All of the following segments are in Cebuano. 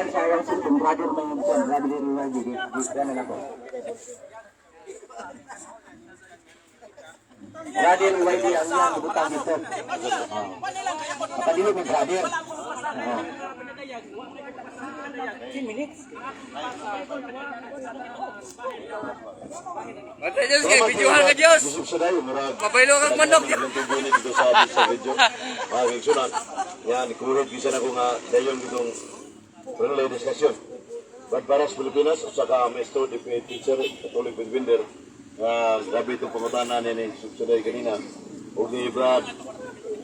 Kuan sa ayang cellphone, brother may yung kuan, brother yung di di kuan na ako. Brother YD ang iyang ibutang dito. Oh. Makadili may brother. Oh. Basta Diyos kay videohan ka Diyos. Joseph Saday, murag. Mabaylo kang manok. Ilang tubo ni dito sa video. Mga kigsunan. Yan, kumurot bisa na ko nga dayon ditong friendly discussion. Brad Paras, Pilipinas, usa ka maestro, DPA teacher, Catholic Pathfinder. Nga grabe itong pangutana ni Joseph Saday kanina. O ni Brad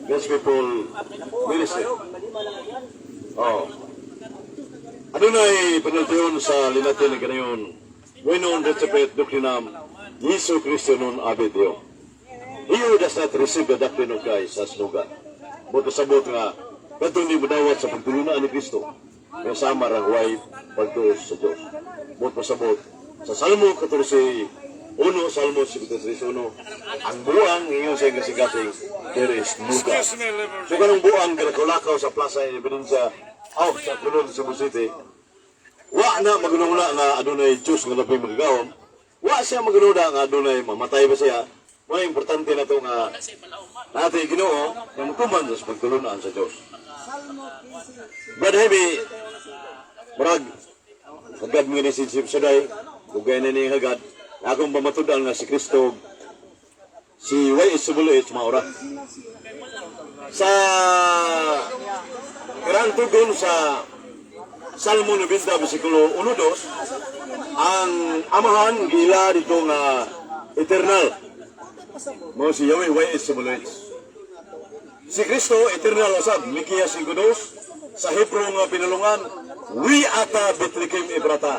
Best People Ministry. Oh. Adunay panultiyon sa linatin ng kanayon. Buenon recepit doctrinam Jesu Christo non abe Deo. He who does not receive the doctrine of Christ has no God. Buto sabot nga, katong ni madawat sa pagtulunaan ni Kristo, nga sama rang way pagtuos sa Diyos. Buto sabot, sa Salmo 14:1, Salmo 73:1, ang buang ingon sa kasing-kasing, there is no God. So kanang buang gilakaw-lakaw sa Plaza Independencia, oh, sa Kulon, Cebu City, wa na magununa nga adunay Diyos nga labing magagawom. Wa siya magununa nga adunay mamatay ba siya. Mga importante na to nga natin Ginoo nga mutuman sa pagtulunan sa Diyos. Brad Jaime, murag hagad mo ni si Chief Saday, ugay na ni hagad, na akong pamatudan nga si Kristo, si YSWH maura. Sa karang tugon sa Salmo 90, versikulo 1-2, ang amahan gila dito nga eternal. Mo si Yahweh YSWH. Si Kristo eternal usab, Mikias 5:2, sa Hebrew nga pinulungan, wi ata Bethlehem Eprata,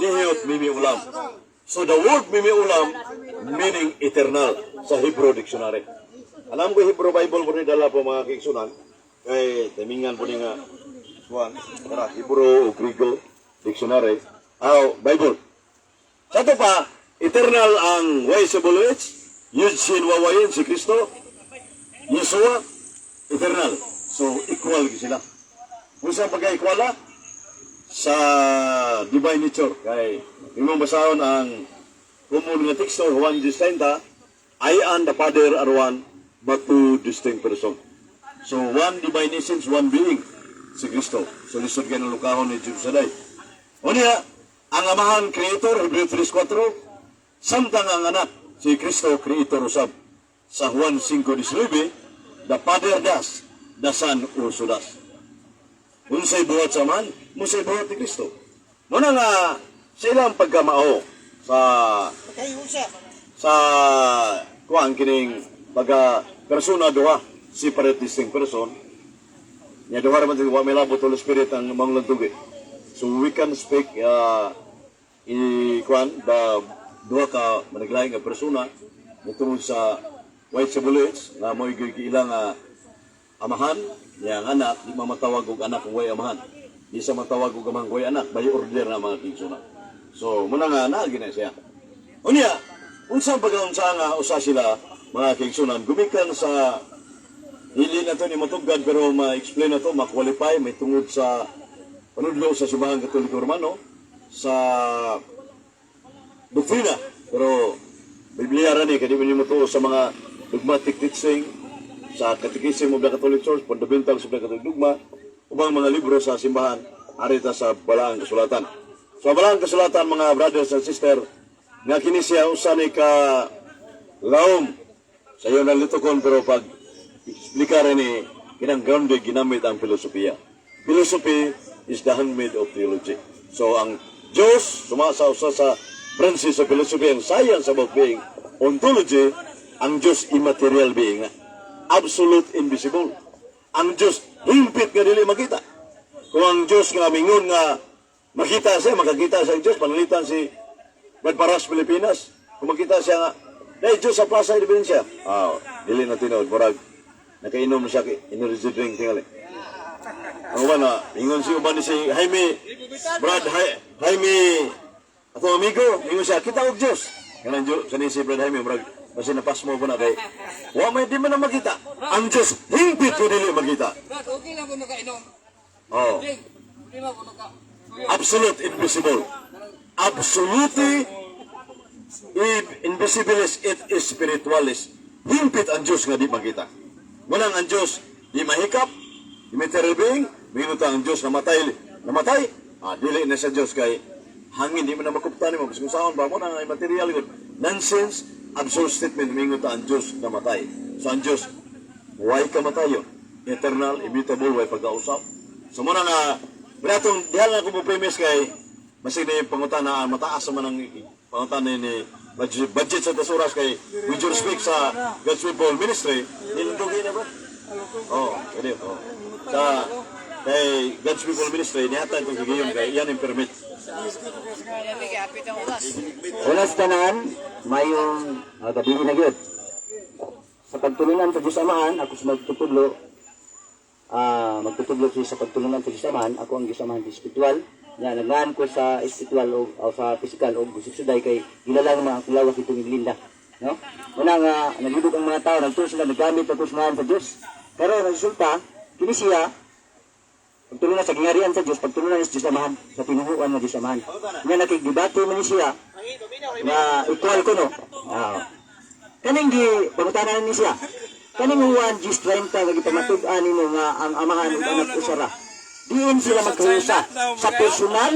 nihiyot mimi ulam. So the word mimi ulam meaning eternal sa Hebrew dictionary. Alam ko Hebrew Bible po ni dala po mga kigsunan, kay timingan po ni nga kuan, tara, Hebrew o Griego dictionary, aw Bible. Sa ito pa, eternal ang YSWH, Yud Shin Wawayin si Kristo, Yeshua, eternal. So, equal sila. Kung saan pagka-equala? Sa divine nature. Kay, imong basahon ang common nga teksto, Juan 10:30, "I and the Father are one, but two distinct person." So, one divine essence, one being, si Kristo. So, lisod kayo ng lukahon ni Jesus Saday. O niya, ang amahan creator, Hebreo 3:4, samtang ang anak, si Kristo, creator usab. Sa Juan 5:19, "The Father does, the Son also does." Unsay buhat sa amahan, unsay buhat ni Kristo. Muna nga, sa ilang pagkamao sa kuan kining pagka persona duha, separate distinct person nya duha ra man wa may labot Holy Spirit ang mga lantugi. So we can speak i kuan the duha ka managlahi nga persona tungod sa white sa nga mo'y ilang amahan niya ang anak. Di mamatawag og anak kung way amahan, di sa matawag og amahan kung way anak, by order na mga kinsuna. So muna nga naa gina siya. Unya, unsa ang pagkaunsa nga usa sila, mga kigsunan, gumikan sa dili na to ni matugad pero ma-explain na to, ma-qualify may tungod sa panudlo sa Simbahan Katoliko Romano sa doktrina. Pero Biblia ra ni kay di man mo sa mga dogmatic teaching sa Catechism of the Catholic Church, Fundamentals of the Catholic Dogma, ubang mga libro sa simbahan, arita sa Balaang Kasulatan. So Balaang Kasulatan, mga brothers and sister, nga kini siya usa ni ka laom sa iyo nalitukon pero pag explicar ni kinang grounded ginamit ang filosofiya. Philosophy is the handmaid of theology. So ang Diyos sumasa usa sa branches of philosophy and science about being, ontology, ang Diyos immaterial being, absolute invisible. Ang Diyos hingpit nga dili makita. Kung ang Diyos nga mingon nga makita siya, makakita siya ang Diyos, panalitan si Brad Paras Pilipinas. Kung makita siya nga, dahil Diyos sa Plaza Independencia. Ah, dili na tinuod, murag nakainom na siya energy drink tingali. Ang uban na, ingon si uban ni si Jaime, Brad Jaime, atong amigo, ingon siya, kita og Diyos. Kanang Diyos, kani si Brad Jaime, murag, basi napasmo po na kay, wa may di man na makita. Ang Diyos, hingpit ko dili makita. Brad, okay lang kung nakainom. Oh. Drink. Absolute invisible. Absolute invisibilis et spiritualis. Himpit ang Diyos nga di makita. Munang ang Diyos di mahikap, di material being, mingon ta ang Diyos namatay, namatay, dili na sa Diyos kay hangin di mo na makuptan nimo kung saan ba mo na ang material gud. Nonsense, absurd statement mingon ta ang Diyos namatay. So ang Diyos way kamatayon? Eternal, immutable, way pagkausap. So muna nga, wala diha lang ako mo premise kay masig na yung pangutana, mataas naman ang pangutana ni budget sa Tasuras kay with your speak sa God's People Ministry, nilundugi na ba? Oo, oh, pwede. Oh. Sa kay God's People Ministry, nihatag kong gigiyon kay iyan yung permit. Una sa tanan, mayong gabi na gyud. Sa pagtulunan sa Diyos Amahan, ako sa magtutudlo, magtutudlo siya sa pagtulunan sa Diyos Amahan, ako ang Diyos Amahan spiritual. Ya, nagaan ko sa spiritual o sa physical o suday kay gilalang mga akong lawas itong iglinda. No? Una nga, naglibog ang mga tao, nagtuo sila, naggamit ang kusmahan sa Diyos. Pero ang resulta, kini siya, pagtulunan sa gingarian sa Diyos, pagtulunan sa Diyos Amahan, sa tinuhuan ng Diyos Amahan. Nga nakigdebate man ni siya, na equal ko no. Kaning gi pangutana ni siya. Kaning Juan 10:30 nga gipamatud-an nimo nga ang amahan ug anak usara. Diin sila magkahiusa sa personal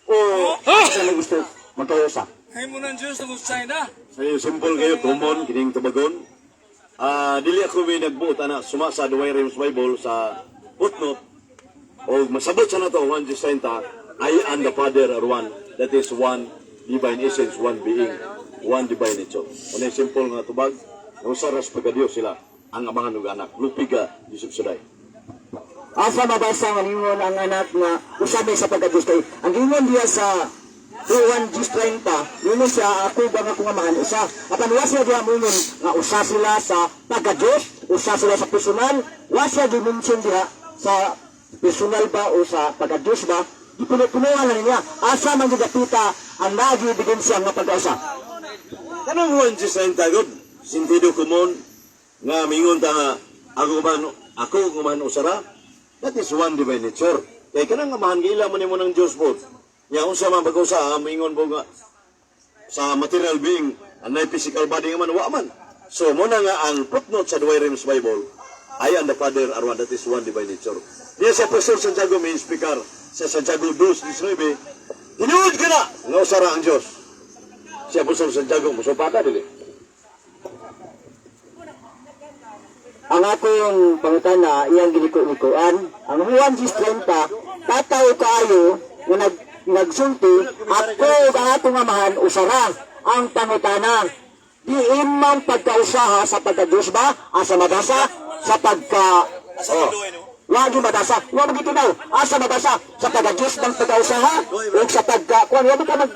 o sa may gusto magkahiusa. Ay mo ng Diyos tungkol sa China. Sa so, simple kayo, common, kining tubagon. Dili ako may nagbuot ana suma sa Duway Rims Bible sa footnote o masabot sa nato 1 Jacinta, I and the Father are one. That is one divine essence, one being, one divine nature. Una simple nga tubag, nausa ras pagka-Diyos sila ang amahan ug anak. Lupiga, Yusuf Suday. Asa mabasa nga ningon ang anak nga usa may sa pagka-Diyos kay ang gingon diya sa Juan 10:30, ningon siya ako ba nga akong amahan usa. Apan wa siya diha moingon nga usa sila sa pagka-Diyos, usa sila sa personal, wa siya gimension diha sa personal ba o sa pagka-Diyos ba. Gipuno-punuan na niya. Asa man gyud dapita ang nagi ebidensya nga pagkausa. Kanang Juan Jacinta gud, sentido komon nga mingon ta nga ako man usara. That is one divine nature. Kay kanang amahan giila man nimo ng Dios po. Nya unsa man pag-usa mingon po nga sa material being anay physical body nga man wa man. So mo na nga ang footnote sa Duay Rims Bible, I and the Father are one, that is one divine nature. Diya sa Pastor Santiago may speaker sa Santiago 2:19, hinuod ka na nga usara ang Dios. Si Apostol Santiago, musupata dili. Ang akong pangutana iyang giliko-likuan, ang Juan 10:30, tataw kaayo nga nagsulti, ako ug ang atong amahan usara ang pangutana. Diin man pagkausaha sa pagka-Diyos ba? Asa mabasa? Sa pagka... Oh. Wagi mabasa. Wa magitinaw. Asa mabasa? Sa pagka-Diyos bang pagkausaha? O sa pagka... Kuan, wa man ka mag...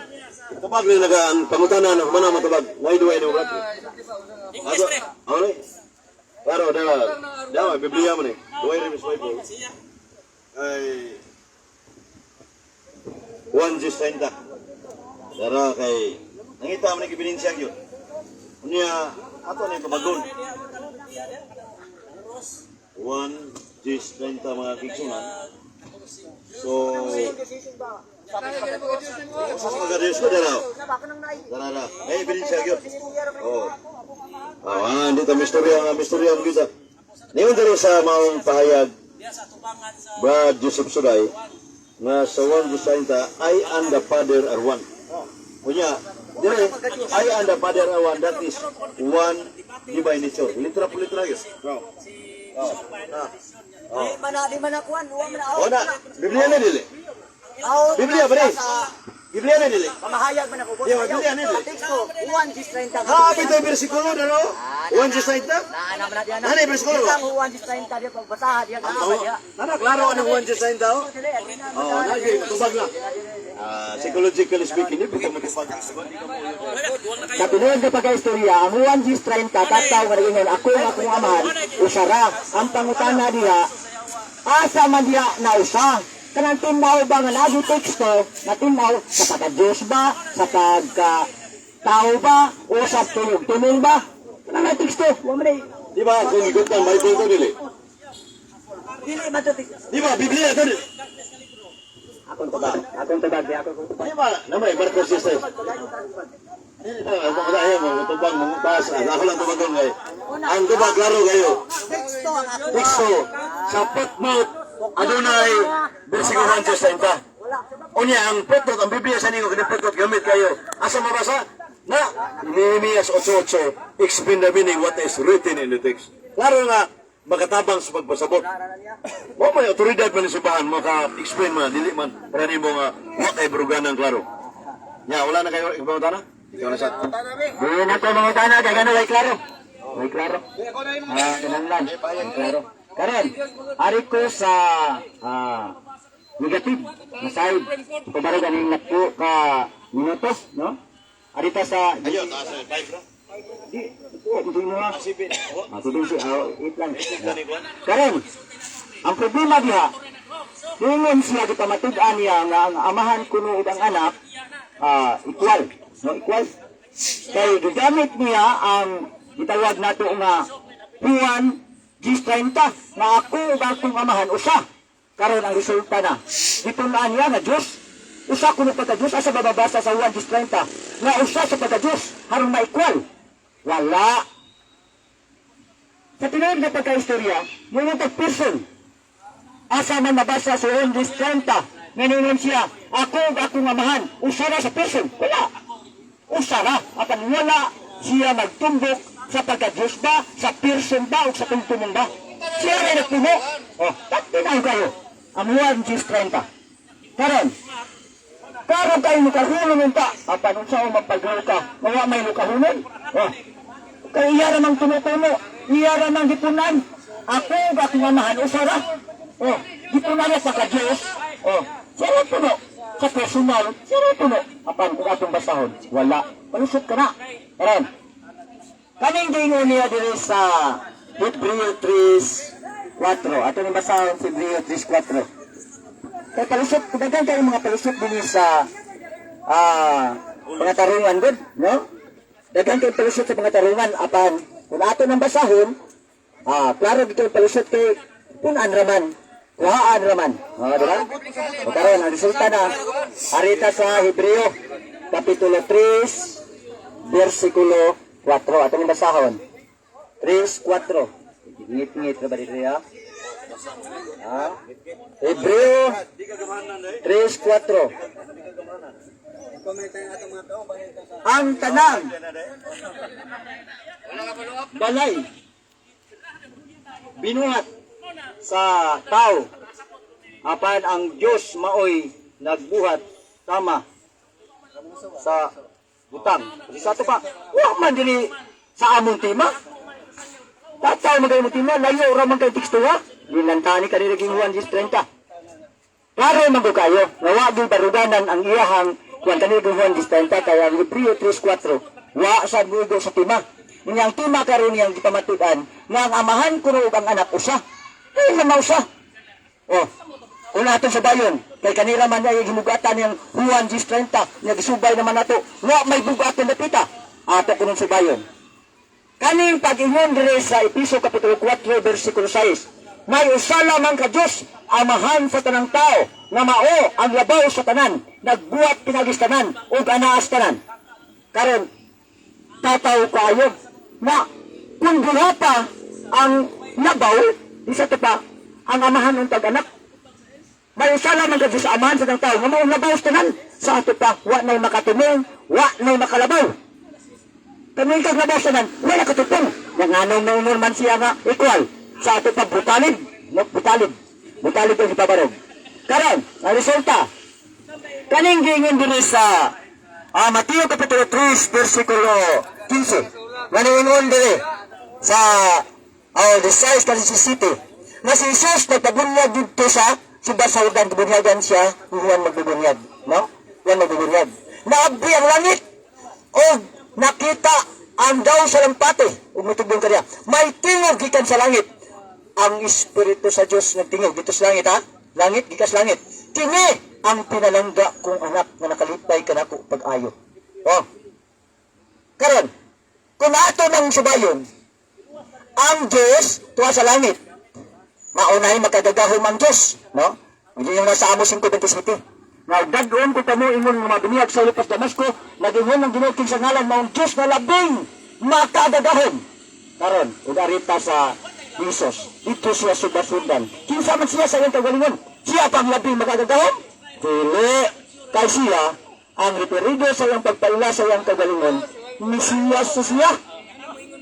Tabag na naga ang pangutana na kumana matabag. Why do I know that? English, pre. Ano? Claro, dala. Dala, Biblia mo ni. Duay Rims Bible. Ay Juan 10:30. Dara kay nangita man ni ebidensya gyud. Unya ato ni tubagon. Juan 10:30 mga kigsunan. So, sa mga Diyos ko dara. Dara ra. Ay ebidensya gyud. Oh. Dito mistorya nga mistorya mo gyud. Ningon diri sa maong pahayag Brad Joseph Suday nga sa 1 Jacinta, I and the Father are one. Kunya, dire, I and the Father are one, that is one divine nature. Litra po litra yun. Di man na, di man na kuan, wa man na O na, Biblia na dili. Out Biblia ba ni? Biblia na dili. Pamahayag man ako. Di ba, Biblia na dili. Teksto, Juan 10:30. Ha, ito yung bersikulo na no? 1 Jacinta? Na na man diyan. Ano yung bersikulo? Isang Juan 10:30 diya pagbasaha diya ka diya. Nana, klaro anong 1 Jacinta oh? Oh, lagi, matubag na. Psychologically speaking, hindi ka matubag. Sa tinuod nga pagkaistorya, ang Juan 10:30 tataw nga ingon ako nga akong amahan usara. Ang pangutana diha, asa man diha na usa? Kanang tinaw ba nga lagi teksto na tinaw sa pagka-Diyos ba, sa pagka tao ba, o sa tunog-tunong ba? Kanang na teksto, wa man ay Di ba, kung ikot ang Bible to dili? Dili man to teksto. Di ba, Biblia to dili? Akong tubag. Akong tubag. Di ako kong tubag. Di ba? Namay, Marcos 16. Ayaw mo, tubag mo, basa. Ako lang tubagon kayo. Ang tubag, klaro kayo. Teksto ang ako. Teksto, sa footnote, adunay versikulo 1:30. Unya, ang footnote, ang Biblia sa ninyo, kini footnote, gamit kayo. Asa mabasa? Na, Nehemias 8:8, explain the meaning what is written in the text. Klaro nga, makatabang sa pagpasabot. Wa may otoridad man ni simbahan, maka-explain man, dili man, para nimo nga, wa kay bruganan klaro. Nya, wala na kayo, ikaw na? Ikaw na sa. Di na ko mga tana, kay gano, way klaro. Way klaro. Ah, kinahanglan. Way klaro. Karon, ari ko sa negative na side. Kumbaga ganing napo ka minutos, no? Arita sa Ayo, taas na, five bro. Di, ito, mo ha. Oh. Ah, tubig si, eight lang. Karon, ang problema diha, ingon siya gipamatud-an niya nga ang amahan kuno ug ang anak equal, no, equal. Kay gigamit niya ang gitawag nato nga Juan 10:30 nga ako ug akong amahan usa. Karon ang resulta na gitun-an niya nga Dios usa kuno pagka Dios. Asa bababasa sa Juan 10:30 nga usa sa pagka Dios haron ma-equal? Wala. Sa tinuod nga pagkaistorya, mo pag person. Asa man mabasa sa Juan 10:30 nga ningon siya, ako ug akong amahan, usa ra sa person. Wala. Usa ra. Apan wala siya magtumbok sa pagka-Diyos ba, sa person ba, o sa tuntunon ba. Siya rin nagpuno. O, tatinaw kayo. Ang Juan 10:30. Karon, karon kayo nukahulon unta. Apan unsa o magpaglaw ka, mawa may nukahulon. O, kay iya ramang tumutuno, iya ramang gipunan. Ako ug akong amahan usa ra. Oh, gipunan niya sa ka-Diyos. Oh, siya ra puno. Sa personal, siya ra puno. Apan kung atong basahon, wala. Palusot ka na. Karon. Kaning giingon niya diri sa Hebreo 3:4. Ato ning basahon sa Hebreo 3:4. Kay palusot, daghan kayo mga palusot dinhi sa mga tarungan gud, no? Daghan kay palusot sa mga tarungan apan kung ato nang basahon, klaro gid kay palusot kay punan raman, kuhaan raman. Oh, di ba? O karon ang resulta na arita sa Hebreo kapitulo 3 bersikulo 4. Ato ning basahon. 3:4. Ngit-ngit ra ba diri ha? Ah? Hebreo 3:4. Ang tanang balay binuhat sa tao apan ang Dios maoy nagbuhat tama sa butang. Sa ato pa, wa man diri sa among tema. Tataw man kayo mong tema, layo ra man kay teksto ha. Ginantani ka nila Juan 10:30. Klaro man ko kayo, nga wa gyud baruganan ang iyahang kuan kani Juan 10:30 kay ang Hebreo 3:4 wa sad muigo sa tema. Unya ang tema karon niyang gipamatud-an nga ang amahan kuno ug ang anak usa. Kay man usa. Oh, kung natin sa bayon, kay kanila man ay gimugatan niyang Juan 10:30, nga gisubay naman nato, nga may bugaton dapita. Ato kunon sa bayon. Kaning pag-ingon dire sa Episo Kapitulo 4 versikulo 6. May usa lamang ka Dios, amahan sa tanang tao, nga mao ang labaw sa tanan, nagbuhat pinagis tanan ug anaas tanan. Karon tataw kaayo na kung buhata ang labaw, isa to pa ang amahan ng tag-anak. May usa lamang ka Dios, amahan sa tanang tao, nga mao ang labaw sa tanan, sa ato pa wa nay makatumong, wa nay makalabaw. Kaning kag labaw sa tanan, wala katutong. Nga nganong naunor man siya nga equal sa ato pa butalid, no, butalid. Butalid ang ipabarog. Karon, ang resulta, kaning giingon dinhi sa Mateo Kapitulo 3 versikulo 15. Nga niingon diri sa oh, the size kasi si city. Nga si Jesus nagpabunyag didto sa suba sa Jordan, gibunyagan siya ni Juan magbubunyag, no? Juan magbubunyag. Naabri ang langit o nakita ang daw sa lampate ug mitugdong kaniya. May tingog gikan sa langit. Ang espiritu sa Dios nagtingog dito sa langit ha. Langit gikan sa langit. Kini ang pinalangga kong anak nga nakalipay kanako pag-ayo. Oh. Karon, kung ato nang subayon, ang Diyos tuwa sa langit. Maunay makagagahom ang Diyos, no? Hindi yung nasa Amos 5:27. Nga dad-on ko kamo ingon nga mabiniyag sa lipas Damasco, nagingon ang Ginoo kinsa ngalan maong Dios nga labing makagagahom. Karon, ug arita sa Jesus, dito siya subasundan. Kinsa man siya sa iyang kagalingon? Siya pang labing makagagahom? Dili. Kay siya, ang referido sa iyang pagpaila sa iyang kagalingon, Mesiyas sa siya.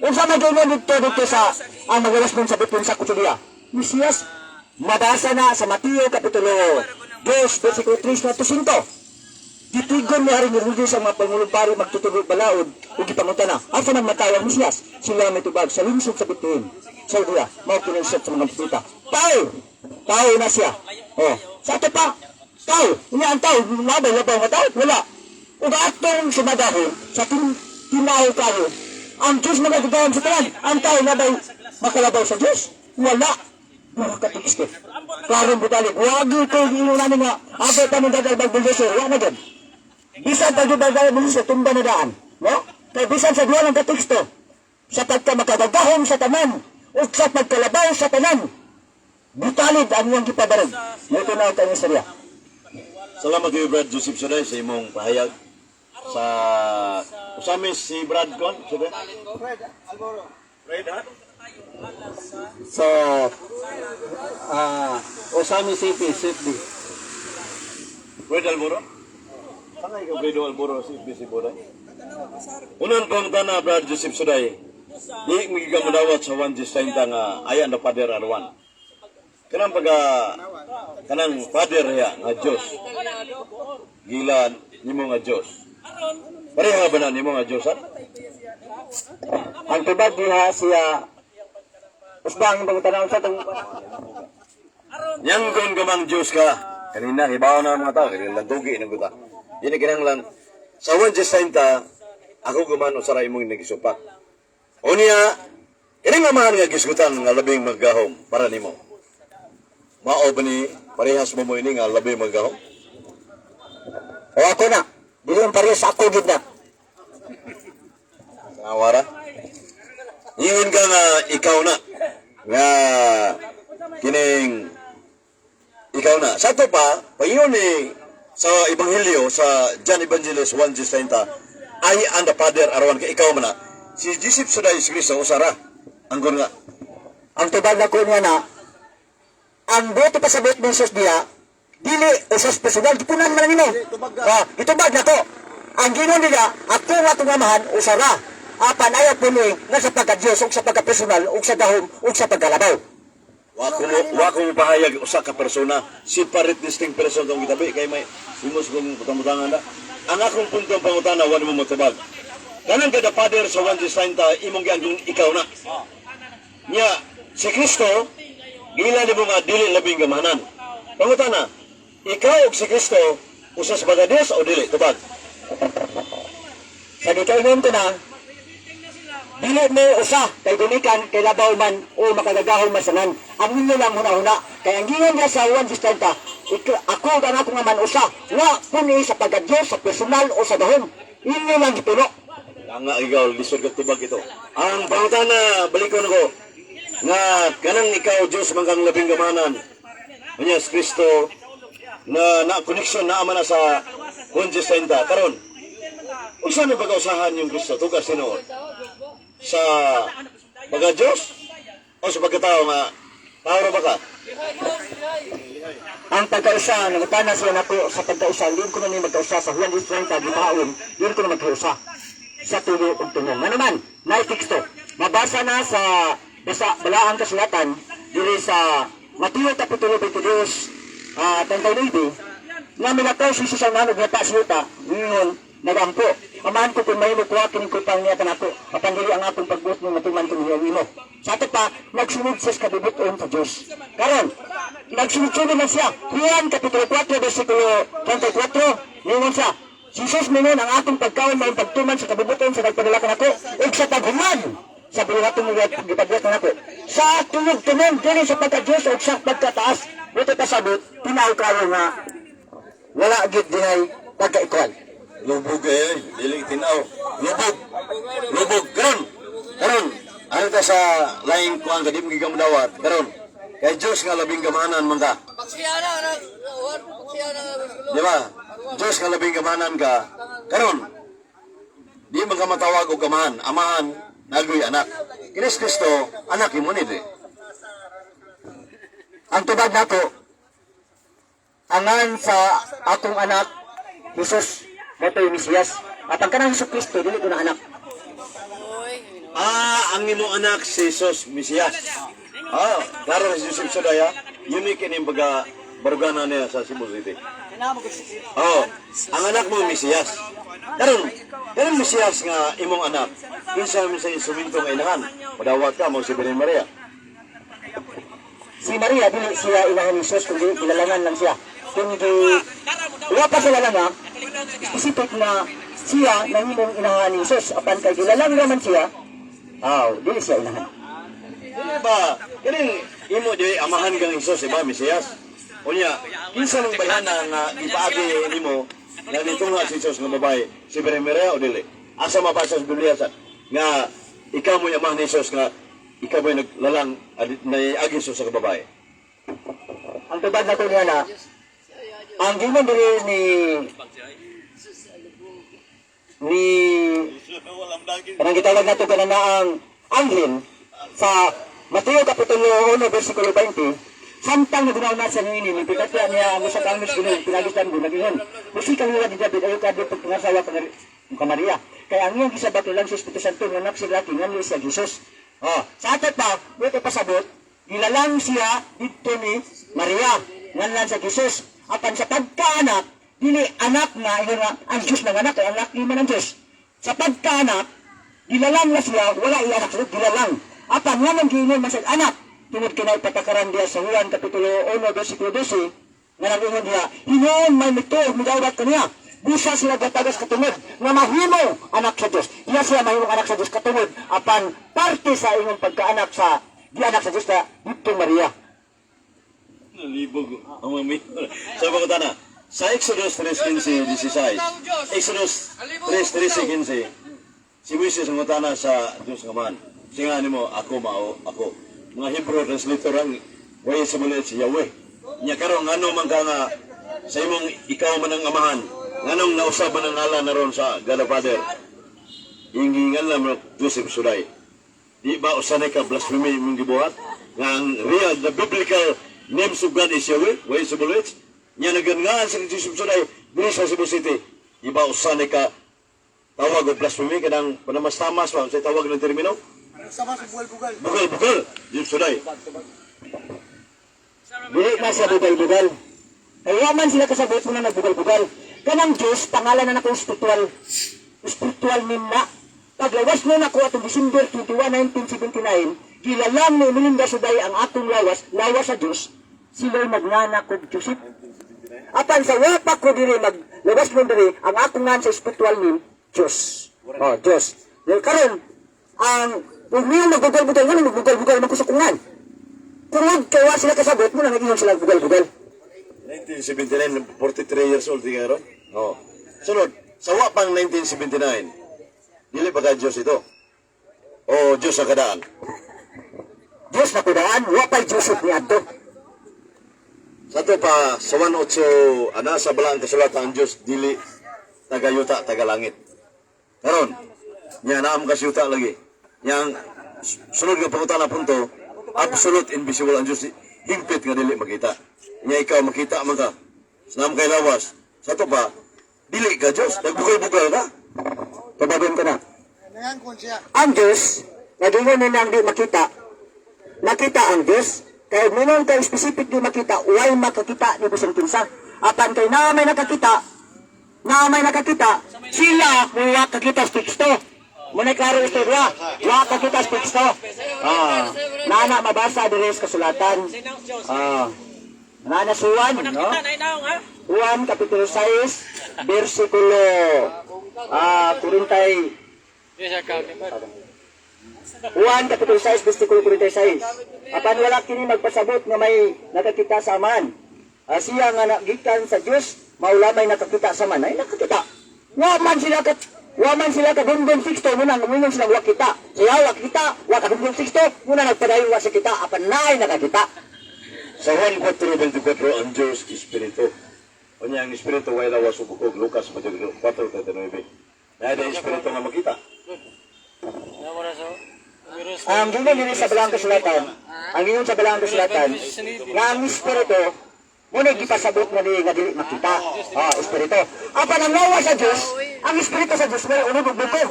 Unsa may gayon dito dito sa ang magalas sa bitun sa kutsudiya. Mesiyas, mabasa na sa Mateo Kapitulo 2, versikulo 3 na 5. Gitigon ni Haring Herodes ang mga pangulong pari magtutugog balaod ug gipangutana. Asa man matay ang Mesiyas? Sila may tubag sa lungsod sa Bituin. Sa Judea, mao kini sa mga propeta. Tao! Tao na siya. Oh, sa ato pa, tao. Unya ang tao, nabay labaw nga tao? Wala. Ug atong sumadahon sa tinaw kayo. Ang Diyos magagawin sa tanan. Ang tao nabay makalabaw sa Diyos? Wala. Mga katikiste. Klarong butalik. Wagi ko ino namin nga. Abot kami dagal bulldozer. Wala na dyan. Bisan pag dagal bulldozer, tumba na daan. No? Kaya bisan sa duwa ng kateksto, sa pagka makagagahom sa tanan, o sa pagkalabaw sa tanan, butalid ang iyang gipabarog. Ito na ang istorya. Salamat kayo, Brad Joseph Suday, sa imong pahayag sa usamis si Brad Con, Suday. Fred Alboro. Brad, ha? So, Osami City, Safety. Brad Alboro? Saan ka Brad Alboro si FBC Boday? Unang kong tana, Brad Joseph Suday, di magigamudawat sa 1 G30 nga ayan na Father Arwan. Kanang pagka, kanang Father ya nga Diyos. Gila nimo nga Diyos. Pareha ba na nimo nga Diyos, ha? Ang tubag diha siya, usbang ang pagtanaw sa itong Yang ka mang Diyos ka. Kanina, hibaw na ang mga tao. Kanina lang tugi ng guta. Yan ang kinanglan. Sa 1 Jacinta, ako guman usara imong nagisupak. O niya, kini nga mahal nga gisgutan nga labing maggahom para nimo. Mao ba ni parehas mo mo ini nga labing maggahom? O ako na, dili ang parehas ako gid na. Nawara. Ingon ka nga ikaw na nga kining ikaw na. Sa ato pa, paingon ni sa Ebanghelyo sa John Evangelist 1:30 I and the Father are one, kay ikaw man na. Si Jesus sa Diyos Kristo usara. Anggon nga. Ang tubag na ko niya na, ang boto pasabot ni Jesus diha, dili usas personal, gipunan man nimo. Ah, gitubag na ko. Ang ginon nila, ako nga itong amahan, usara. Apan ayaw punoy nga sa pagka-Diyos, ug sa pagka-personal, ug sa gahom, ug sa pagkalabaw. Wa ko mo pahayag usa ka persona, separate distinct person tong gitabi kay may himos kong butang-butangan na. Ang akong punto ang pangutana wa nimo motubag. Kanang kada Father sa 1:30 imong gianggon ikaw na. Nya si Kristo gila nimo nga dili labing gamahanan. Pangutana, ikaw ug si Kristo usa sa baga Dios o dili? Tubag. Sa gikainon ko na, dili mo usa kay gumikan kay labaw man o makagagahom man sanan. Ang inyo lang huna-huna. Kay ang gingon niya sa 1:30, ako ug ang akong amahan usa nga puni sa pagka-Diyos, sa personal o sa gahom. Inyo lang gipuno. Nga ikaw lisod ka tubag ito. Ang pangutana balikon ko nga kanang ikaw Dios man kang labing gamahanan. Unya si Kristo na na connection na ama na sa 1:30 karon. Unsa na pagkausahan yung Kristo tugas tinuod? Sa pagka Dios o sa pagkatao nga tao ra ba ka? Ang pagkausa, nangutana sila nako sa pagkausa, hindi ko na ni magkausa sa Juan 10:30, gipaon, hindi ko na magkausa sa tulo ug tunong. Nga naman, na teksto, mabasa na sa basa balaang kasulatan diri sa Mateo Kapitulo 22, 39, nga milakaw si Jesus ang nanog nga taas yuta, ngayon, nagampo. Amahan ko kung mahimo kuha kining kupang niya kanako, apan dili ang akong pagbuot mo matuman kung imo. Sa ato pa, nagsunod siya sa kabubuton sa Diyos. Karon, nagsunod-sunod lang siya. Juan Kapitulo 4, versikulo 34, ningon siya, Si Jesus mingon ang akong pagkaon may pagtuman sa kabubuton sa nagpadala kanako ug sa paghuman sa buhaton nga gipabuhat kanako. Sa tulog-tunong dili sa pagka-Diyos ug sa pagkataas, buto pasabot, tinaw kayo nga wala gid dihay pagka-equal. Lubog eh, dili tinaw. Lubog. Lubog karon. Karon, ano ta sa laing kuan ka di mo gigamdawat karon. Kay Dios nga labing gamahanan man ka. Paksiana, anak. Paksiana. Di ba? Diyos nga labing gamanan ka. Karon, di man ka matawag og gamahan, amahan, nagoy anak. Kinis Kristo, anak imo ni di. Ang tubag nato, angan sa atong anak, Jesus, moto'y Mesiyas. At ang kanang Hesus Kristo, dili ko na anak. Ah, ang imo anak si Jesus Mesiyas. Ah, klaro si Joseph Sodaya, unique ini baga barugana niya sa Cebu City. Oh, ang anak mo Mesiyas. Karon, karon Mesiyas nga imong anak, kinsa man sa instrumento nga inahan, padawat ka mo si Birhen Maria. Si Maria, dili siya inahan ni Jesus, kundi gilalangan lang siya. Kundi, wala pa sila lang ha, specific na siya nangimong inahan ni Jesus. Apan kay gilalang naman siya, aw, dili siya inahan. Dili ba? Kaning imo di amahan kang Jesus, iba Mesiyas. Unya, kinsa nang bayhana nga ipaagi nimo nga nitunga si Jesus nga babae, si Birhen Maria o dili? Asa mabasa sa Biblia sa nga ikaw mo amahan ni Jesus nga ikaw mo'y naglalang naiagi sa babae. Ang tubag na to niya na, ang giman diri ni ni kanang gitawag nato kanana ang anghel sa Mateo Kapitulo 1 versikulo 20, samtang nagunaw na siya niini ni pitatya niya ang usa ka anghel sa Ginoo pinagislan mo nagingon, musika nila ni David, ayo ka dito pangasawa ka Maria, kay ang iyang gisabat lang sa Espiritu Santo nga anak si laki nga siya Jesus. Oh, sa ato pa mo pasabot, gilalang siya didto ni Maria nganlan sa Jesus. Apan sa pagkaanak, dili anak nga ingon nga ang Dios nang anak, kay anak di man ang Dios. Sa pagkaanak, gilalang na siya, wala ianak siya, gilalang. Apan nga nang giingon man sa anak, tungod kinay patakaran diya sa Juan Kapitulo 1, versikulo 12, nga nag-ingon diya, hinuon may mituog, midawat kaniya. Busa sila gatagas katungod, nga mahimo anak sa Dios. Iya siya mahimong anak sa Dios katungod, apan parte sa ingon pagkaanak sa gianak sa Dios na dito Maria. Nalibog ang mga mayor. Sa pangutana, sa Exodus 3:15, 16, Exodus 3:13, 15, si Moises ang ngutana sa Diyos nga man. Siya nga nimo, ako mao, ako. Mga Hebrew translator ang way sa muli si Yahweh. Nya karon ngano man ka nga sa imong ikaw man ang amahan, nganong nausab man ang ngalan na ron sa God the Father. Ingingan lang mo Joseph Suday. Di ba usanay ka blasphemy imong gibuhat? Nga ang real, the biblical names of God is Yahweh, way sa bulit. Nya nagangaan sa Joseph Suday, diri sa Cebu City. Di ba usanay ka tawag og blasphemy kanang panamastamas ba sa tawag ng termino? Sama sa bugal-bugal. Bugal bugal, Joseph Suday. Dili na siya bugal-bugal. Kaya man sila kasabot mo na nagbugal-bugal. Kanang Diyos, pangalan na nako spiritual. Spiritual name na. Paglawas mo nako atong December 21, 1979, gilalang ni Melinda Suday ang atong lawas, lawas sa Diyos, sila'y magnganak og Joseph. Apan sa wapa ko diri maglawas mo diri, ang atong ngan sa spiritual name, Diyos. Oh, Diyos. Well, karon ang kung niyo magbugal-bugal, nga magbugal-bugal man ko sa kungan. Tungod kay wa sila kasabot mo na nag-ingon sila bugal-bugal. 1979, 43 years old di ka ron? Oo. Sunod, sa wa pang 1979, dili pa ka Diyos ito. O Diyos sa kadaan. Diyos na kudaan, wa pa'y Joseph ni Adto. Sa ato pa, sa 1.8, ana sa balaan kasulatan ang Diyos, dili tagayuta, tagalangit. Karon, niya naam ka siyuta lagi. Yang sunod nga pangutana punto, absolute invisible ang Diyos, hingpit nga dili makita. Nya ikaw makita man ka. Sa naam kay lawas. Sa ato pa, dili ka Diyos, nagbugal-bugal ka. Tabagon ko na. Nangangkon siya. Ang Diyos, nag-ingon nila ang di makita. Nakita ang Diyos, kay mingon kay specific di makita, way makakita ni bisang kinsa. Apan kay na may nakakita, na may nakakita, sila wa kakita sa teksto. Muna klaro istorya, wa kakita sa teksto. Ah, nana mabasa diri sa kasulatan. Ah, nana suwan, no? Juan Kapitulo 6, versikulo 40. Juan Kapitulo 6, versikulo 46. Apan wala kini magpasabot nga may nakakita sa man. Ah, siya nga nagikan sa Dios, maula may nakakita sa man. Ay nakakita. Wa man sila kadungdong sixto muna ngumingon sila wa kita. Siya wa kita, wa kadungdong sixto muna nagpadayon wa sa kita apan naay nakakita. Sa Juan 4:24, ang Diyos Espiritu. Unya ang espiritu way lawas ug bukog, Lucas 4:39. Naa ang espiritu nga makita. Ang giingon diri sa Balaang Kasulatan, ang giingon sa Balaang Kasulatan, nga ang espiritu mo na gipasabot nga di nga dili makita. Ah, espiritu. Apan ang lawas sa Dios, ang espiritu sa Dios may unog og bukog.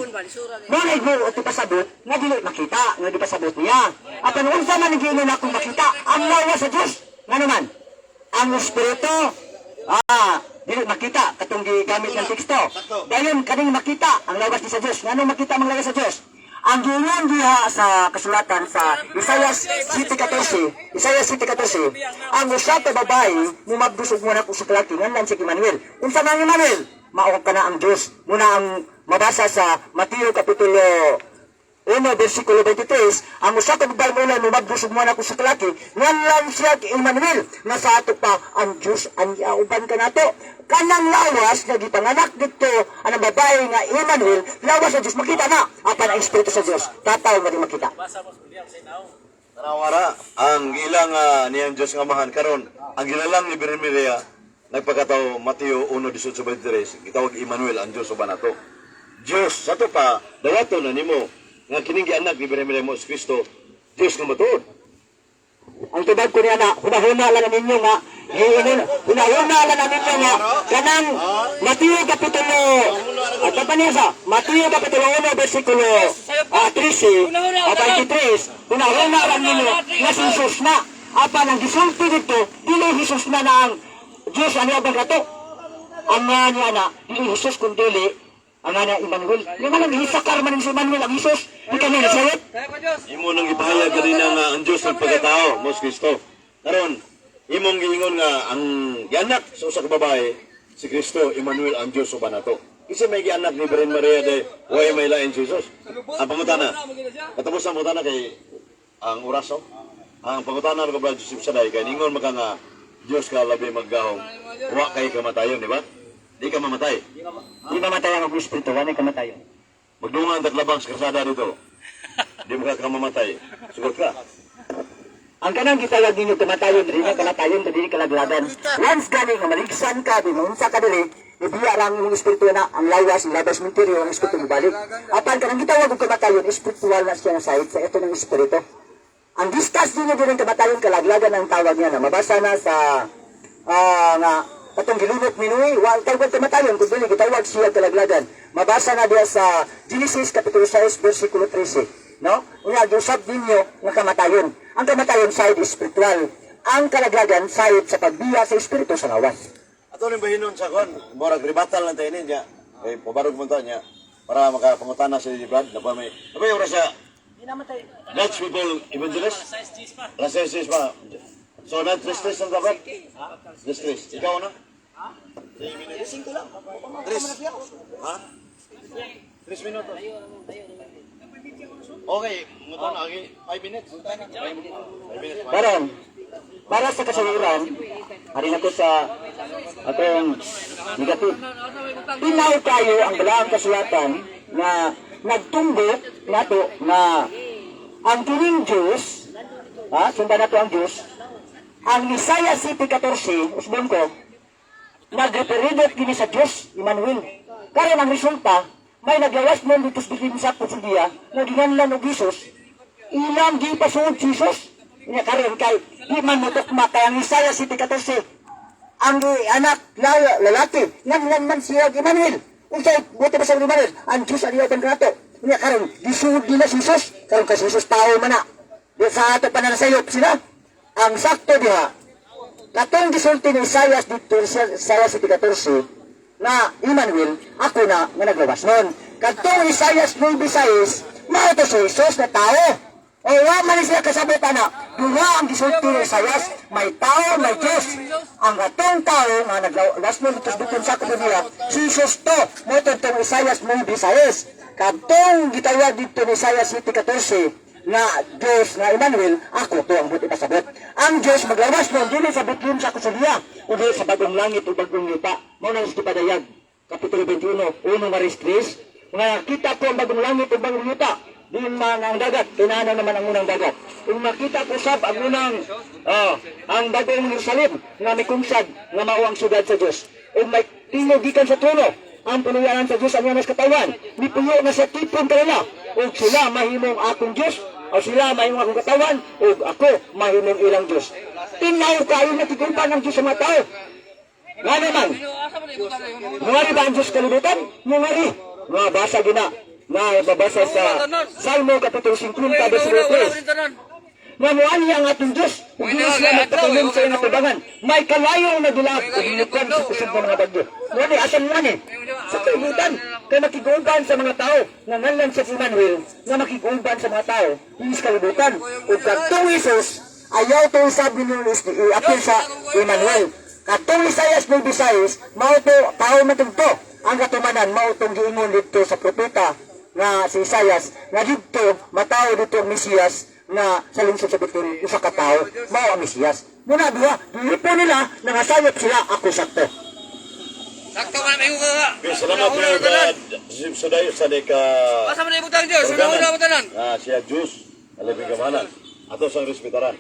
Mo na mo ipasabot nga dili makita, nga gipasabot niya. Apan unsa man ang giingon akong makita, ang lawas sa Dios, ngano man? Ang espiritu dili makita katong gigamit ng teksto. Dayon kaning makita ang lawas ni sa Dios. Ngano makita ang lawas sa Dios? Ang giingon diha sa kasulatan sa Isaiah 7:14, Isaiah 7:14, ang usa ka babae mumabdus og moanak usa ka lalaki nganlan si Emmanuel. Unsa man ang Emmanuel? Mao ka na ang Dios. Muna ang mabasa sa Mateo kapitulo 1, versikulo 23, ang usa ka babae mo mumabdus og moanak usa ka lalaki, nganlan siya kay Emmanuel, nga sa ato pa ang Dios ang iauban kanato. Kanang lawas nga gipanganak didto ang babae nga Emmanuel, lawas sa Dios makita na, apan ang espiritu sa Dios tataw nga di makita. Tanawara ang ilang niyang Dios nga amahan karon ang gilalang ni Birhen Maria nagpakatao Mateo 1:18-23 gitawag Emmanuel ang Dios uban nato. Dios sa to pa dawaton na nimo nga kining gianak ni Birhen Maria mo si Kristo Dios nga matuod. Ang tubag ko niya na, hunahuna lang na ninyo nga, giingon, hunahuna lang na ninyo nga, kanang Mateo Kapitulo, at pa niya sa, Mateo Kapitulo 1, versikulo 13, at 23, hunahuna lang ninyo nga si Jesus na, apan ang gisulti dito, dili Jesus na na ang Diyos ano ang kato. Ang nga niya na, dili Jesus kundili, ang nga niya Emmanuel. Yung nga lang, hisakar man si Emmanuel ang Jesus, di ka niya nasayot. Imo nang gipahayag kanina nga ang Dios nagpakatao mo si Kristo. Karon imong giingon nga ang gianak sa usa ka babae si Kristo Emmanuel ang Dios uban nato. Kasi may gianak ni Birhen Maria day way may lain si Jesus. Ang pangutana. Katapos ang pangutana kay ang oras oh. Ang pangutana ko ba Joseph Saday kay ningon maka nga Dios ka labi maggahom. Wa kay kamatayon, di ba? Di ka mamatay. Di mamatay ang espiritu, wala kamatayon. Magdungan taglabang sa krasada dito. Di mo ka kamamatay. Sugot ka. Ang kanang gitawag ninyo kamatayon, dili na kamatayon, dili kalaglagan. Once gani nga maligsan ka, di maunsa ka dili, ibiya lang imong espiritu na ang lawas, ang labas ng interior, ang espiritu mobalik. Apan kanang gitawag og kamatayon, espiritual na siya na side sa ito ng espiritu. Ang discuss ninyo dili kamatayon, kalaglagan ang tawag niya na mabasa na sa nga katong gilunok ni Noe, wa tawag kamatayon kun dili gitawag siya kalaglagan. Mabasa na diya sa Genesis kapitulo 6 versikulo 13, no? Unya giusab ninyo nga kamatayon. Ang kamatayon side spiritual. Ang kalaglagan side sa pagbiya sa espiritu sa lawas. Ato ning bahinon sa kon, murag ribatal lang tayo niya. Kay pabarog mo ta niya para makapangutana si Brad na pa may. Napay oras siya. Dutch people evangelist. Alas 6 pa. So na tres tres ang dapat. Tres tres. Ikaw na? Tres. Ha? 3 minutos. Okay, ngutan agi 5 minutes. 5 minutes. Karon, para sa kasayuran, ari na ko sa atong negative. Tinaw kayo ang balaang kasulatan na nagtumbok nato na ang kining Diyos, ha, sundan nato ang Diyos, ang Isaiah 7:14, usbon ko, nagreferidot kini sa Diyos, Emmanuel. Karon ang resulta, may naglawas nun dito sa bitin sa Pusudia, nga ginanlan og Jesus, ilang di pasuod si Jesus. Nya karon kay di man motukma kay ang Isaiah 7:14 ang anak lalaki nganlan man siya og Emmanuel. Unsay buti ba sa Emmanuel? Ang Diyos ang iyotan kanato. Nya karon gisuod nila si Jesus. Karon kay si Jesus tao man na. Di sa ato pa na nasayop sila. Ang sakto diha katong gisulti ni Isaiah dito sa Isaiah 7:14 na Emmanuel, ako na nga naglawas nun. Katong Isaiah 9:6, mao to si Jesus na tao. O wa man ni sila kasabot ana, duha ang gisulti ni Isaiah, may tao, may Diyos. Ang atong tao nga naglawas nun dito sa bukod sa niya, si Jesus to, mao to itong Isaiah 9:6. Katong gitawag dito ni Isaiah 7:14, nga Diyos nga Emmanuel, ako to ang buti pasabot. Ang Diyos maglawas mo, dili sa Bethlehem sa Kusulia, o dili sa bagong langit o bagong lupa. Mao na sa padayag. Kapitulo 21, 1 Maris 3, nga kita ko ang bagong langit o bagong lupa. Di man ang dagat, kinahanglan naman ang unang dagat. Kung makita ko sab ang unang, oh, ang bagong Jerusalem, nga may kumsad, nga mao ang sugad sa Diyos. Ug may tingog gikan sa trono. Ang puluyanan sa Dios ang iyang katawan. Mipuyo na sa tipon kanila. Ug sila mahimong akong Dios o sila mahimong akong katawan ug ako mahimong ilang Dios. Tingaw kayo na tigupan ang Dios sa mga tao. Nga naman, mungari ba ang Diyos kalibutan? Mungari. Nga basa gina. Nga babasa sa Salmo Kapitulo 50, versikulo 3. Nga muali ang atong Diyos, ug dili sila magpatulong sa iyang atubangan. May kalayong na dilaab ug hinukon sa kusog ng mga bagyo. Muna, asan mo ni? Sa kalibutan, kay makiguban sa mga tao, nga nganlan sa Emmanuel, nga makiguban sa mga tao, sa kalibutan. Ug kadtong Hesus, ayaw to sabi ni i-appeal sa Emmanuel. Katong Isaias 96, mao to tao man to. Ang katumanan mao tong giingon didto sa propeta nga si Isaias nga didto matawo didto ang Mesiyas nga sa lungsod sa Bethlehem usa ka tawo mao ang Mesiyas. Muna duha, gihipo nila nangasayop sila ako sakto. Sakto man may ka. Okay, salamat po Brad Joseph Suday sa ka Asa man ibutang Dios? Una una tanan. Ah, siya Diyos, alipin kamanan. Ato sang respetaran.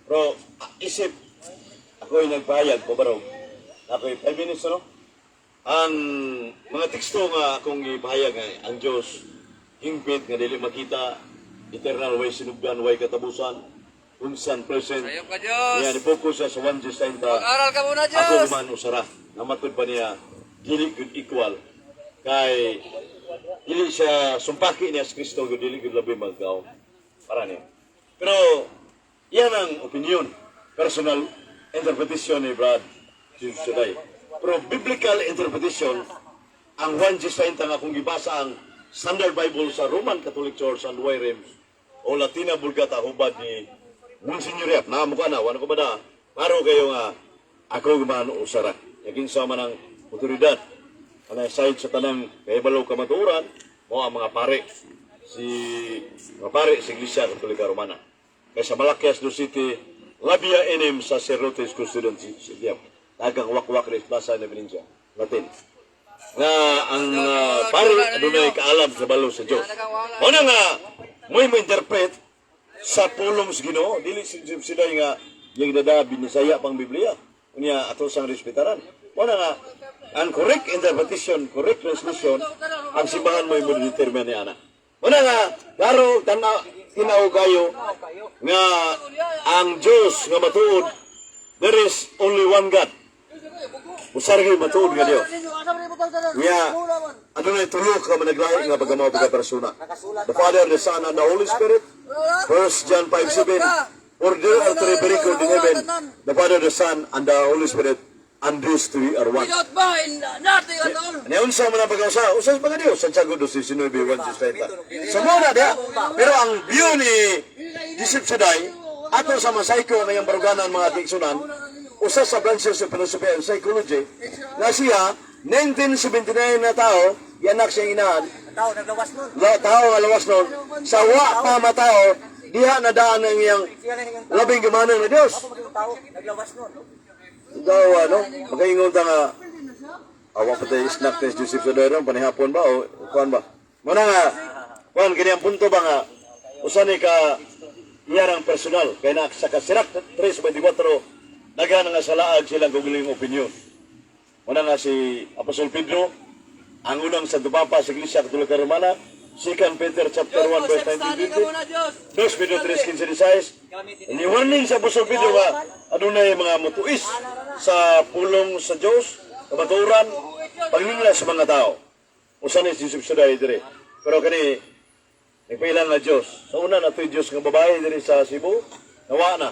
Pero isip, ako'y nagpahayag, pabarog. Ako'y 5 minutes, ano? Ang mga teksto nga akong ipahayag nga ang Diyos, hingpit nga dili makita, eternal way sinugdan, way katabusan, unsan present. Sayop ka Dios. Niya, ni-focus siya sa 1 Diyos 30. Aral ka muna Ako Dios. man usara. Namatod pa niya, dili good equal. Kay, dili siya, sumpaki niya sa Kristo, gud dili gud labi magkaw. Para niya. Pero, yan ang opinion. Personal interpretation ni Brad Jesus today. Pero biblical interpretation, ang 1 Diyos nga akong gibasa ang Standard Bible sa Roman Catholic Church and Wyrems o Latina Vulgata hubad ni Monsignor Yap. Na mukha na, wala ko ba na? Maro kayo nga, ako man usara. Yakin sa man ang otoridad. Anay side sa tanang kahibalo kamatuoran, mo ang mga pare. Si mga pare sa Iglesia Katolika Romana. Kay sa Malakias do City, labia enim sacerdotes custodient sitiam. Dagang wakwak res plaza na Valencia. Latin. Nga ang mga pare adunay kaalam sa balo sa Dios. Mao na nga mo'y mo-interpret sa pulong sa Ginoo, dili si sila nga yung dada binisaya pang Biblia. Unya ato sang respetaran. Mao na nga ang correct interpretation, correct translation, ang simbahan mo mo determine ni ana. Mao na nga klaro tana tinaw kayo nga ang Dios nga matuod, there is only one God. Usar gyud matuod nga Dios. Nga, adunay tulo ka managlahi nga pagkamaw pagka persona. The Father, the Son, and the Holy Spirit. 1 John 5:7. For there are three very good in heaven, the Father, the Son, and the Holy Spirit, and these three are one. Without ba nothing at all. Ano unsa man ang pagkausa? Usa sa pagka Dios, Santiago 2:19, 1-30. So mo na diha. Pero ang view ni Joseph Saday, ato sa mga psycho ngayong baruganan mga tigsunan, usa sa branches of philosophy and psychology, na siya, 1979 na tao, yanak siyang inahan, Tao, naglawas nun. la, tao nga lawas nun, sa wa pa matao, diha na daan ang iyang labing gumanang na Diyos. Tao, naglawas nun. Ikaw, ano, makaingon ta nga, awa pa tayo snack test Joseph sa ron, panihapon ba o kuan ba? Muna nga, kuan, kini ang punto ba nga, usa ni ka iyarang personal, kay na sa kasirak 3.24, nagana nga sa laag silang guguling opinion. Muna nga si Apostol Pedro, ang unang Santo Papa sa Iglesia Katolika Romana, 2 Peter chapter 1 verse 19 Ka muna Dios. 2 Pedro 3:15-16. Ni warning sa Apostol Pedro nga adunay mga mutuis sa pulong sa Dios, kamatuoran, paglinla sa mga tao. Usa ni si Joseph Suday dire. Pero kani nagpailan nga Dios. Sa una na to'y Dios nga babae dire sa Cebu, nawa na.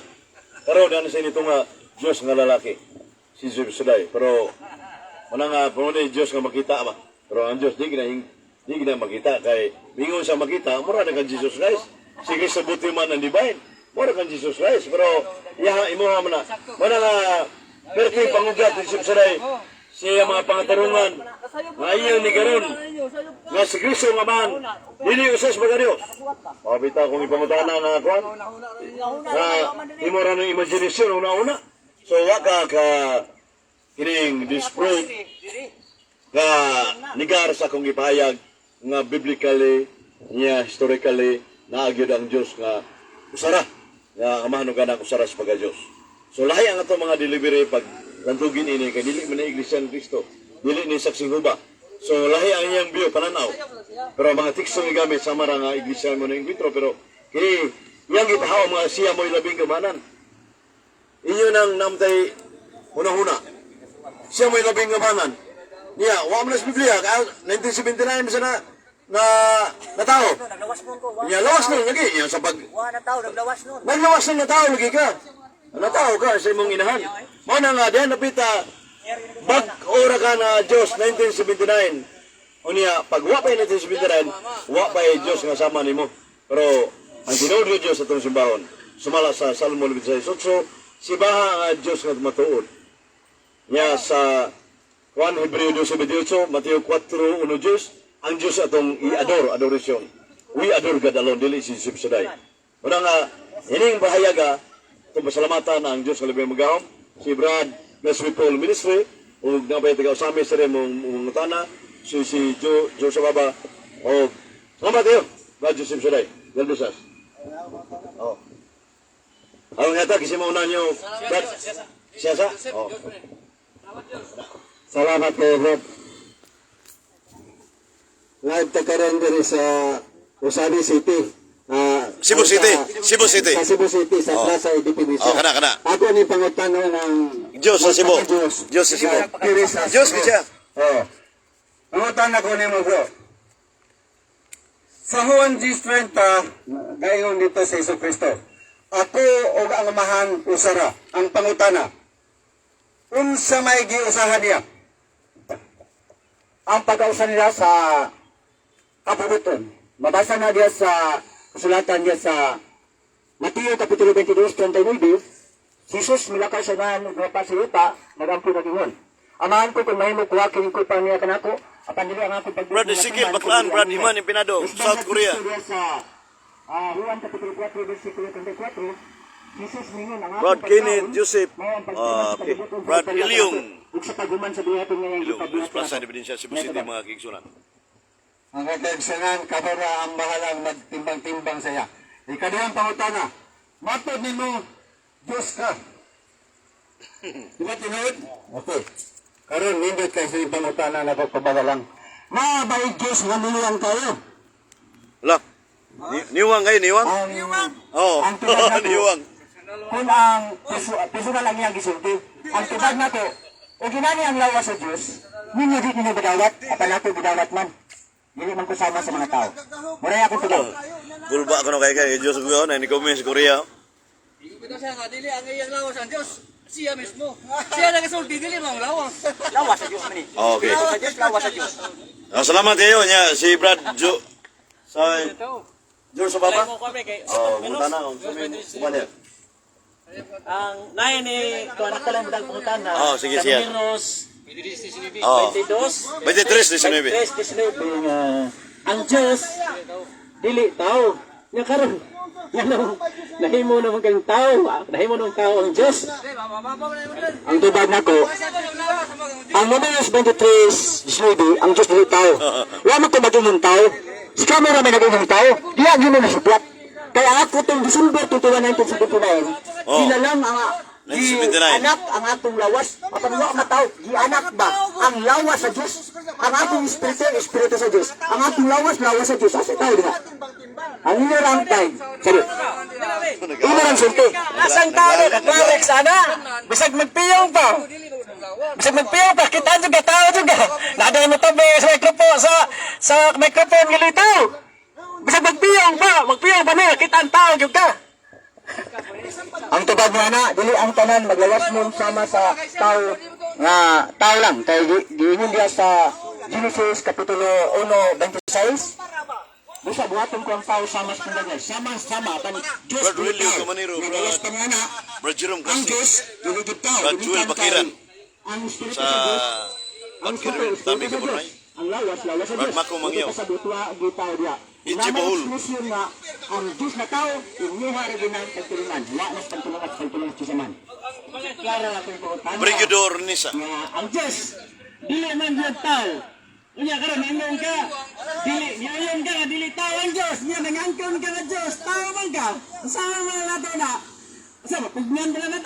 Pero na sa nito nga Dios nga lalaki. Si Joseph Suday. Pero wala nga puno ni Dios nga makita ba. Pero ang Dios di gina makita kay mingon sa makita mura na kan Jesus Christ. Sige sa buti man ang divine. Mura kan Jesus Christ. Pero iya imuha man na. Muna nga perti pangugat ni Jesus Saday siya mga pangatarungan nga iya ni karon nga si Kristo nga man dili usas mga Dios. Mabita akong ipangutana nga kuan nga imo ra ng imagination una-una. So wa ka ka kining disprove nga nigar sa akong ipahayag nga biblically niya historically naagyod ang Dios nga usara nga amahan ka na usara sa pagka Dios. So lahi ang atong mga delivery pag Lantugin ini kay dili man ni Iglesia ni Kristo. Dili ni saksing huba. So lahi ang iyang biyo pananaw. Pero ang mga teksto nga gamit sama ra nga Iglesia mo na enkwentro, pero kini iyang gitahaw mga siya mo'y labing gamanan. Inyo nang namtay huna-huna. Siya mo'y labing gamanan. Niya, wa man na sa Biblia, 1979 sa na na natao. Naglawas nun ko. Niya, lawas na lagi. Niya, sa pag Wa na tao, naglawas nun. naglawas na natao lagi ka. Natao ka sa imong inahan. Mao na nga, diyan napita, bag ora ka na Diyos, 1979. Unya, pag wa pa 1979, wa pa Diyos nga sama nimo. Pero, ang tinuod nga Diyos atong simbahon, sumala sa Salmo 96:8, sibaha nga Diyos nga matuod. Nya sa 1 Hebreo 12:28, Mateo 4:1 Diyos, ang Diyos atong i-adore, adoration. We adore God alone, dili si Joseph Suday. Muna nga, ining bahayaga, itong pasalamatan ang Diyos nga labing magahom, si Brad Leslie Paul Ministry, ug nabay taga Usami sa rin mong mangutana, si Joe, Joe Sababa, o salamat kayo, Brad Joseph Suday. God bless us. Oh. Ang yata, kasi mauna nyo, Brad, siyasa? Oh. Salamat kay Rob. Live ta karon diri sa Osabi City. Cebu City. Cebu City. Sa Cebu City, sa Oh. Plaza Independencia. Oh, kana, kana. Ako ni pangutana ng Diyos sa Cebu. Diyos. Diyos sa Cebu. Diri sa Diyos Cebu. siya. Oh. Pangutana ko nimo, bro. Sa Juan 10:30, gayon dito sa Iso Kristo. Ako og ang Amahan usara ang pangutana. Unsa may giusahan niya? Ang pag-ausa nila sa kabubuton. Mabasa na diya sa kasulatan niya sa Mateo Kapitulo 22:39, Jesus milakaw sa unahan ug pa sa yuta, nagampo nag-ingon. Amahan ko kung mahimo kuha kining kulpa niya kanako, apan dili ang akong pagbuot Brad nga Ezekiel tuman, Baklaan, kundi Brad ang imo. Iman Empinado, Isdan South sa Korea. Kristo diya sa Juan Kapitulo 4 versikulo 34, Jesus mingon ang akong Brad pagkaon, Kenneth Joseph, mao ang pagtuman ah, sa okay. pagbuot ug Brad pagpalakaw Ilyong. ug sa paghuman sa buhaton nga iyang Ilong, gipabuhat Plaza kanako. Independencia, Cebu City, mga kigsunan. Ang katagsangan, kabara ang bahalang magtimbang-timbang saya. Ikaduhang pangutana, matod nimo Diyos ka. Di ba tinuod? Okay. Karon nindot kay sa pangutana na ko lang. Maabay Diyos nga niluwang kayo. Wala. Niwang kayo, niwang? Ang, Oo. ang tubag nako, Niwang. kung ang personal lang iyang gisulti, ang tubag nako, o ginani ang lawas sa Diyos, ninyo di ninyo badawat, apan ako badawat man. Dili man ko sama sa mga tao. Muray akong tubag. Gulba ko na kay kay Diyos ko na ni kami sa Korea. Ito siya nga dili ang iyang lawas ang Diyos. Siya mismo. Siya nagasulti dili mo ang lawas. Lawas sa Diyos man eh. Okay. Sa Diyos, lawas sa Diyos. Ah, salamat kayo niya si Brad Jo sa Diyos sa baba. Oh, munta na kung sa may kumanya. Ang naay ni kuan ako lang dal pangutana. Oh, sige, sige. Sa Numeros Oh. 22 23, 19. 23, 19 nga ang Dios dili tao. Nya karon ngano nahimo naman kang tao, nahimo naman tao ang Dios. Ang tubag nako, ang Numeros 23:19, ang Diyos dili tao. Wa mo to maging tao. Si camera may naging tao. Diya gyud mo nasuplat. Kaya ako tong December 21, 1979, Oh. nilalang ang 1979. anak ang atong lawas. Apan wa matao, gianak ba ang lawas sa Dios? Ang atong espiritu, espiritu sa Dios. Ang atong lawas, lawas sa Dios. Asa tao diha? Ang inyo time. Sorry. Inyo ang sulti. Asang tao na sana. Bisag magpiyong pa. Bisag magpiyong pa kita juga tao juga. Nada mo tabi sa microphone sa microphone gali tao. Bisag magpiyong pa na kita ang tao gyud ka. Ang tubag nga na, dili ang tanan maglawas mo sama sa tao nga tao lang kay giingon diya sa Genesis kapitulo 1:26. Busa buhaton ko ang tao sama sa pundagay. Sama sama apan Diyos Brad dili Willie tao. Camanero, Nagawas pa nga na Brad Jerome ang Castro. Diyos dili gid tao. Brad Joel Ginikan kay Bakiran. Ang espiritu Sa sa Diyos, ang Bakiran, espiritu Tabi sa Diyos. Kaburnay. Ang lawas, lawas sa Brad Diyos. Mako Mangyaw. Ito sa bitwa, gitaw diya. Itchy Naman Bohol. exclusion nga, ang Diyos na tao, inyuha rin din ang pagtulungan. Wa mas pagtulungan at pagtulungan sa Diyos man. Klaro na itong pangutana. Brigador Nisa. Nga ang Diyos, Dili man gyud tao. Unya karon ningon ka. Dili niayon ka nga dili tao ang Dios. Nya nangangkon ka nga Dios, tao man ka. Unsa man nato na? Unsa ba pugnan ba na nato?